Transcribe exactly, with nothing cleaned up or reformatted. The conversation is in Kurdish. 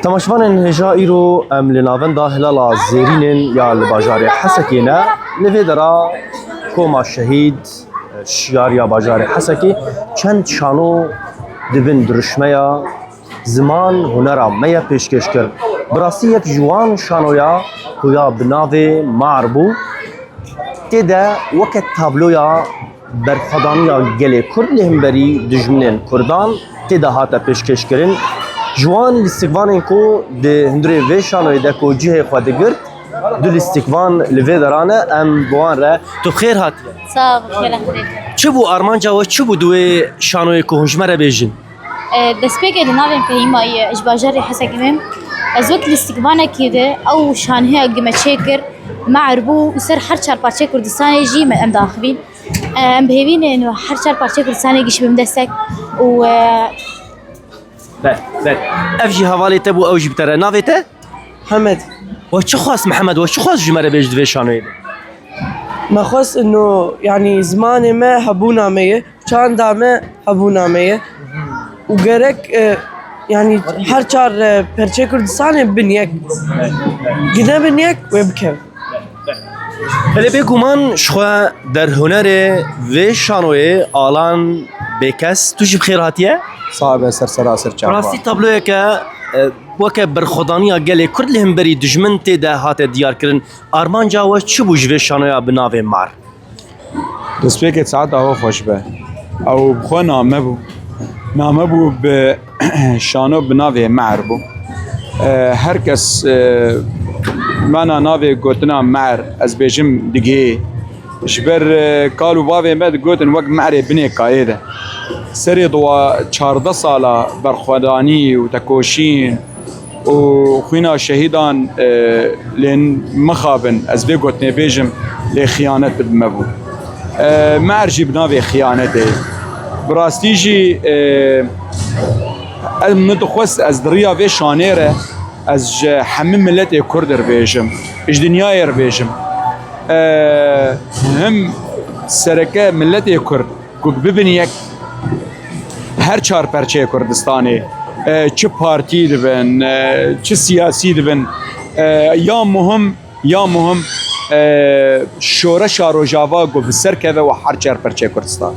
Temaşevanên hêja, îro em li navenda Hilala Zêrînên ya li bajarê Hesekê ne. Li vê dera koma şehîd, şiyar ya bajarê Hesekê, çend şano di bin dirûşmeya Ziman hunera me ye pêşkêş kir. Bi rastî yek ji wan şanoya ku ya bi navê Mar bû, tê de weke tabloya berxwedaniya gelê Kurd li hemberî dijminên Kurdan tê de hate pêşkêşkirin. Ji wan lîstikvanên ku di hundirê vê şanoyê de ku cihê xwe digirt, du lîstikvan li vê dera ne, em bi wan re tu bi xêr hatiye. Sağ ol, hoş geldin. Çi bû armanca we, çi bû di wê şanoyê ku hûn ji me re bêjin? E, destpêkê di navê Fehîma ye, ji bajarê Hesekê me. Ez wek lîstikvanekî de ew şanheya ku me çêkir, Me'er bû û ser her çar parçeyê Kurdistanê jî me em daxivîn. E, em bi hêvî ne her çar parçeyê Kurdistanê gişî bim destek û, e, Ber, ber. Ev jî hevalê te bû, ew jî bi te re. Navê te? Hemed. We çi xwest Mihemed, we çi xwest ji me re bêj di vê şanoyê de? Me xwest ino, yanî zimanê me hebûna me ye, çanda me hebûna me ye. Û gerek, e, yanî her çar, e, perçê Kurdistanê bin yek. Gine bin yek wê bikevin. Belê bêguman ji xwe derhunerê vê şanoyê Alan Bêkes, tu jî bi xêr hatiye. Sabe ser sera ser çava. Rastî tabloyeke, e, weke berxwedaniya gelê Kurd li hemberî dijmin tê de hate diyarkirin. Armanca we çi bû ji vê şanoya bi navê Mar? Destpêkê saeta we xweş be. Ew bi xwe name bû. Name bû bi şano bi navê Me'er bû. E, her kes, e, mana navê gotina Me'er, ez bêjim, digihê. Ji ber, e, kal û bavê me digotin wek Me'erê binê kayê de. Serê diwa çardeh sala berxwedanî û tekoşîn û xwîna şehîdan, e, lê mixabin, ez vê gotinê bêjim, lê xiyanet bi me bû. E, Me'er jî bi navê xiyanetê. Bi rastî jî, e, ez min dixwest ez di riya vê şanê re ez ji hemî miletê Kurd re bêjim, ji dinyayê re bêjim. E, him sereke miletê Kurd ku bibin yek, her çar perçeyê Kurdistanê, e, çi partî dibin, e, çi siyasî dibin, e, ya muhim, ya muhim, e, şoreşa Rojava ku bi ser keve û her çar perçeyê Kurdistan.